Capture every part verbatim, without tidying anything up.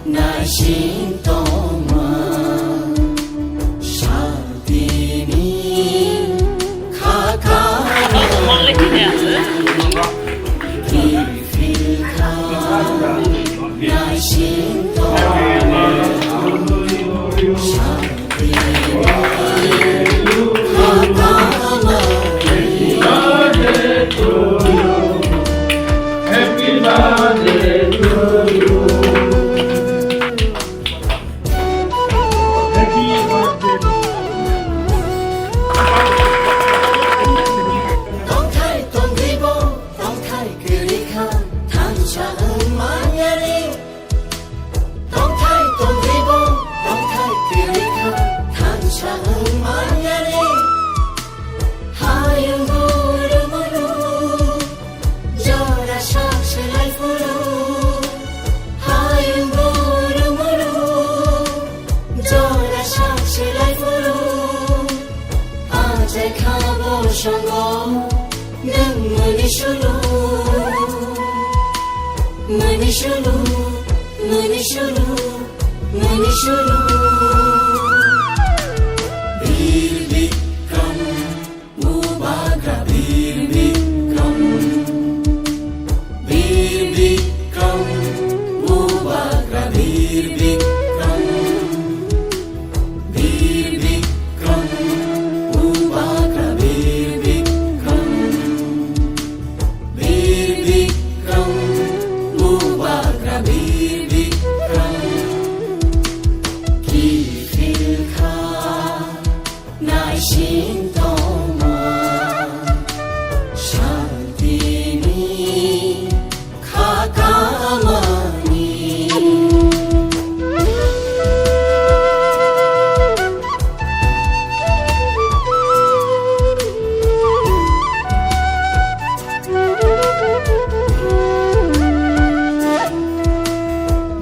Naising tongma santini khakha. Naising tongma santini khakha. Tongthai tongribo, tongthai kwrwi kha, thansa wng manyani. Tongthai tongribo, tongthai kwrwi kha, thansa wng manyani. Hayung guru muru, jora sak selai phuru. Hayung guru muru, jora sak selai phuru. Ajai kha bosongo, nwng mani sulu, mani sulu, mani sulu, mani sulu. Bir Bikram, Bubagra Bir Bikram, Bir Bikram, Bubagra Bir Bikram, Bir Bikram, Bubagra Bir Bikram, Bir Bikram, Bubagra Bir Bikram, kiphil kha. Naising tongma santini khakamani.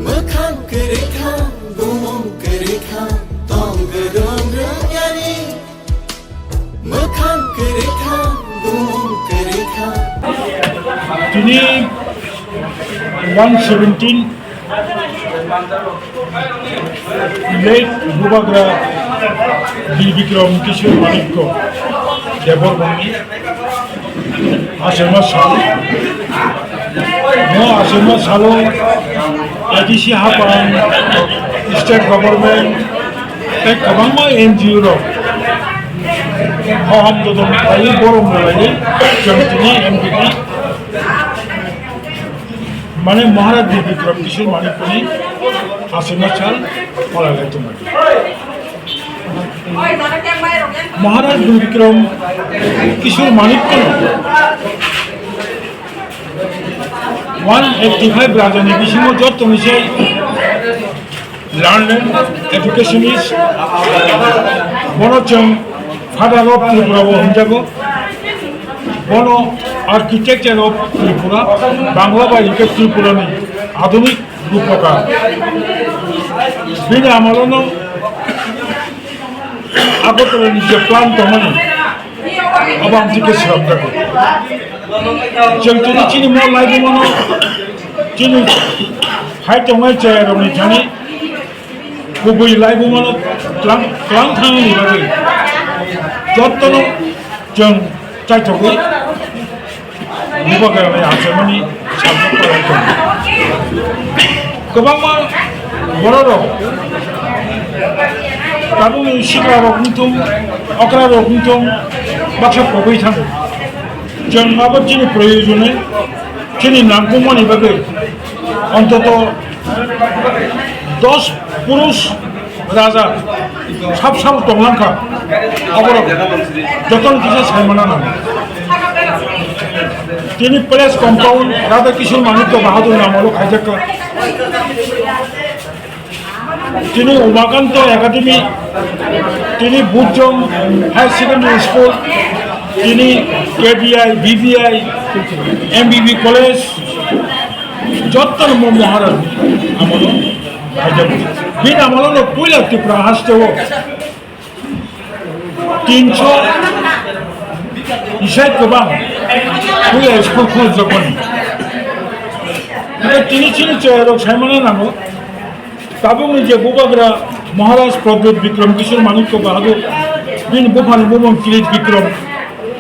Mwkhang kwrwi kha, bumung kwrwi kha, tong gwdwng rwngyani. Mwkhang kwrwi kha, bumung kwrwi kha. Tini one seventeen late Bubagra Bir Bikram Kishore Manikya Debbarmani Asema sal. Mo asema salo A D C hapang, state government, tei kwbangma N G O rok hohom dodom khlaiwi borom rwlaiwi chwng tini M P T mane Maharaj Bir Bikram Kishore Manikyani asema sal phalai lai tongmani. Maharaj Bir Bikram Kishore Manikya no one eighty five rajani bisingo jottoni se learned educationist, bono chwng father of Tripura bo hwnjago, bono architecture of Tripura, Bangla bai hwnkhe Tripura ni adhunik Rupakar. Bini amalono Agartala ni je plan tongmani, abo ang thike swnamjago. Chwng tini chini mo laibumano, chini hai tongnai chayarokni thani kubui laibumano tlang, tlang thangni bagwi jottono chwng chaithogwi Bubagrani hamjakmani salsa kwrwng tongo. Kwbangma bororok tabukni sikrarok wngthung, okrarok wngthung, baksa pogwi thango. Chwng abo chini proyojone, chini nangkukmani bagwi ontoto dos purush raja sab sab tonglang kha, aborok jotono kisa saimana nango. Tini palace compound Radha Kishore Manikya Bahadur ni amolo khaijak kha. Tini Umakanto Academy, tini Bujong Higher Secondary School, tini K B I, B B I, M B B College, jotto no mo Maharaj amolo khaijak. Bini amolo no puila Tripura haste o tinso isai kwbang puila school khulujak mani. Tini chini chwrairok saimano nango, tabukni je bubagra Maharaj Pradyut Bikram Kishore Manikya Bahadur, bini buphani bumung Kirit Bikram,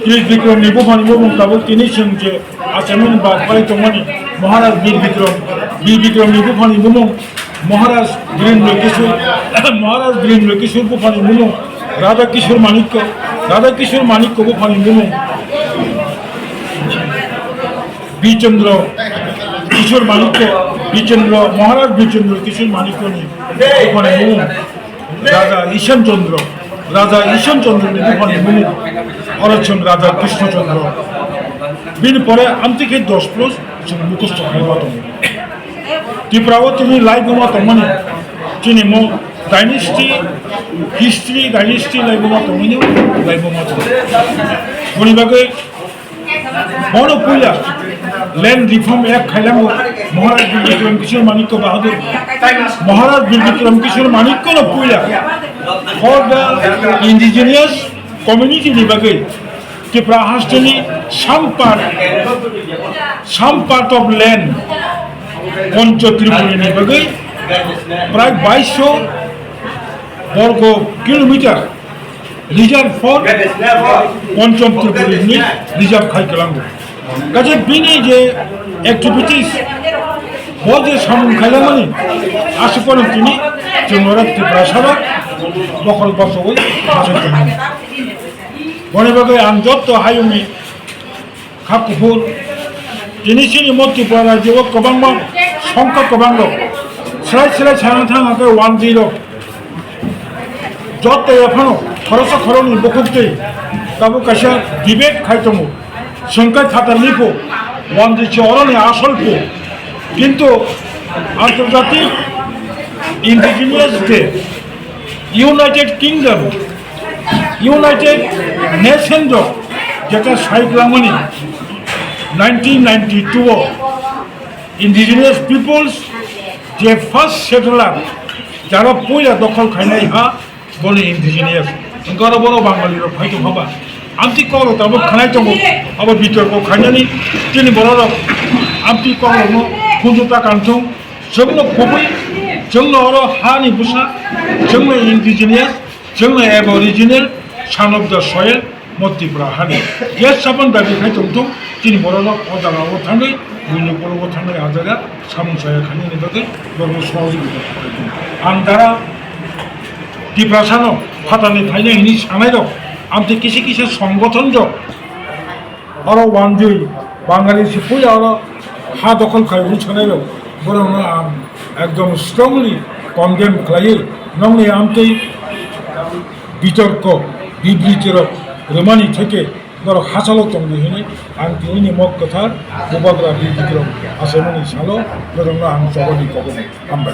Kirit Bikramni buphani bumung tabuk tini chwng je achaimani ba phalai tongmani Maharaj Bir Bikram, Bir Bikramni buphani bumung Maharaj Birendra Kishore, Maharaj Birendra Kishore buphani bumung Radha Kishore Manikya, Radha Kishore Manikya buphani bumung Bichandra Kishore Manikya, Bichandra, Maharaj Bichandra Kishore Manikyani buphani bumung Raja Ishan Chandra, Raja Ishan Chandrani buphani bumung oro chwng Raja Krishna Chandra. Bini pore amtwi khe dos plus chwng mukhusto khaima tongo. Tripura o tini laibuma tongmani chini mo dynasty, history dynasty laibuma tongmani laibuma tongo. Boni bagwi Bono puila Land Reform Act khailango Maharaj Bir Bikram Kishore Manikya Bahadur. Maharaj Bir Bikram Kishore Manikya no puila for the indigenous community ni bagwi Tripura hasteni some part, some part of land Pancho Tripuri ni bagwi prai baisho borgo kilometer reserve for Pancham Tripuri ni reserve khai kalango. Kaje bini je activities, bo je samung khailangmani, aswk phano tini chwng norok Tiprasa rok bokhol bokhol oi bachai tongmani. Boni bagwi ang jotto hayungni kha kuphur. Tini chini mo Tripura rajyo o kwbangma songkha kwbang rok. Slai slai sana thang hake one zero. Jotto ephano khorosa khoroknwi bukhuk twi tabuk kaisa debate khai tongo. Songkha phatarni pho one zero oroni asol pho. Kintu Antarjatik Indigenous Day, United Kingdom, United Nation rok jeta sai kwlangmani nineteen ninety-two o indigenous peoples je first settler jara puila dokhol khainai ha boni indigenous wngkha oro bono Bangali rok phai tongkha ba amtwi kok rok tabuk khanai tongo abo bitorko khainani chini borok rok amtwi kok rokno khunju ta kangthung chwngno khobwi chwngno oro hani bwsa chwngno indigenous Chwngno Aboriginal, son of the soil, mo Tripura hani. Yes, sapan dabi khai tongthung, chini borok rok o jaga o thangwi, buini borok o thangwi a jaga samung saya khainani bagwi borok rok sohojogita khlai tongo. Ang dara Tiprasano phatani phainai hwnwi sanai rok, amtwi kisa kisa songgothon rok, Oro wanjwi Bangali si puila oro ha dokhol khai hwnwi sanai rok, borokno ang ekdom strongly condemn khlaiwi nokni amtwi bitorko bibriti rok rwmani theke norok hachalo tongdi hwnwi ang tinini mok kwthar bubagra bibriti rok achaimani salo norokno ang chobani kobo hambai.